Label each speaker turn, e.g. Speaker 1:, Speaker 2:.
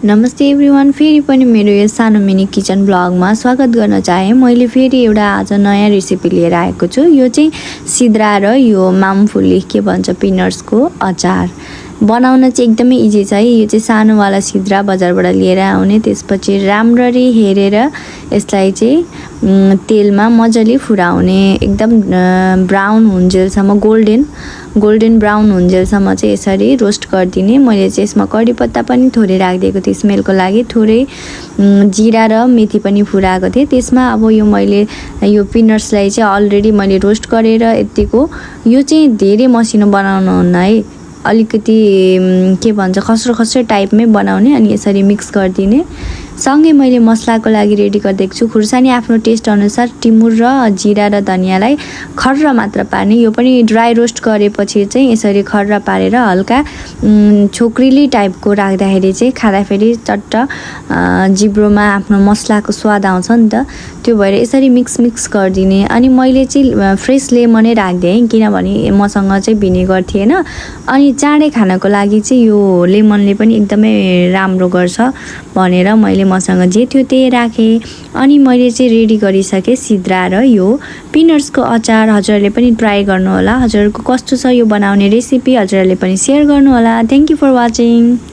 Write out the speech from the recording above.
Speaker 1: नमस्ते एभ्रिवान, फेरि पनि मेरो यो सानो मिनी किचन ब्लगमा स्वागत गर्न चाहे। मैले फेरि एउटा आज नयाँ रेसिपी लिएर आएको छु। यो चाहिँ सिद्रा र यो मामफुली के भन्छ पिनट्सको अचार बनाउन चाहिँ एकदमै इजी छ है। यो चाहिँ सानोवाला सिद्रा बजारबाट लिएर आउने, त्यसपछि राम्ररी हेरेर यसलाई चाहिँ तेलमा मजाले फुराउने, एकदम ब्राउन हुन्जेलसम्म गोल्डन ब्राउन हुन्जेलसम्म चाहिँ यसरी रोस्ट गरिदिने। मैले चाहिँ यसमा कडी पत्ता पनि थोरै राखिदिएको थिएँ स्मेलको लागि, थोरै जिरा र मेथी पनि फुराएको थिएँ। त्यसमा अब यो मैले यो पिनट्सलाई चाहिँ अलरेडी मैले रोस्ट गरेर यतिको, यो चाहिँ धेरै मसिनो बनाउनु हुन्न है, अलिकति के भन्छ खस्रो टाइपमै बनाउने अनि यसरी मिक्स गरिदिने। सँगै मैले मसलाको लागि रेडी गरिदिएको छु खुर्सानी आफ्नो टेस्ट अनुसार, टिमुर र जिरा र धनियालाई खर्र मात्र पार्ने। यो पनि ड्राई रोस्ट गरेपछि चाहिँ यसरी खर्र पारेर हल्का छोक्रिली टाइपको राख्दाखेरि चाहिँ खाँदाखेरि चट्ट जिब्रोमा आफ्नो मसलाको स्वाद आउँछ नि त, त्यो भएर यसरी मिक्स गरिदिने। अनि मैले चाहिँ फ्रेस लेमनै राखिदिएँ किनभने मसँग चाहिँ भिनेगर थिएन, अनि चाँडै खानको लागि चाहिँ यो लेमनले पनि एकदमै राम्रो गर्छ भनेर मैले मसँग जे थियो त्यही राखेँ। अनि मैले चाहिँ रेडी गरिसकेँ सिद्रा र यो पिनट्सको अचार। हजुरहरूले पनि ट्राई गर्नुहोला। हजुरहरूको कस्तो छ यो बनाउने रेसिपी हजुरहरूले पनि सेयर गर्नुहोला। Thank you for watching.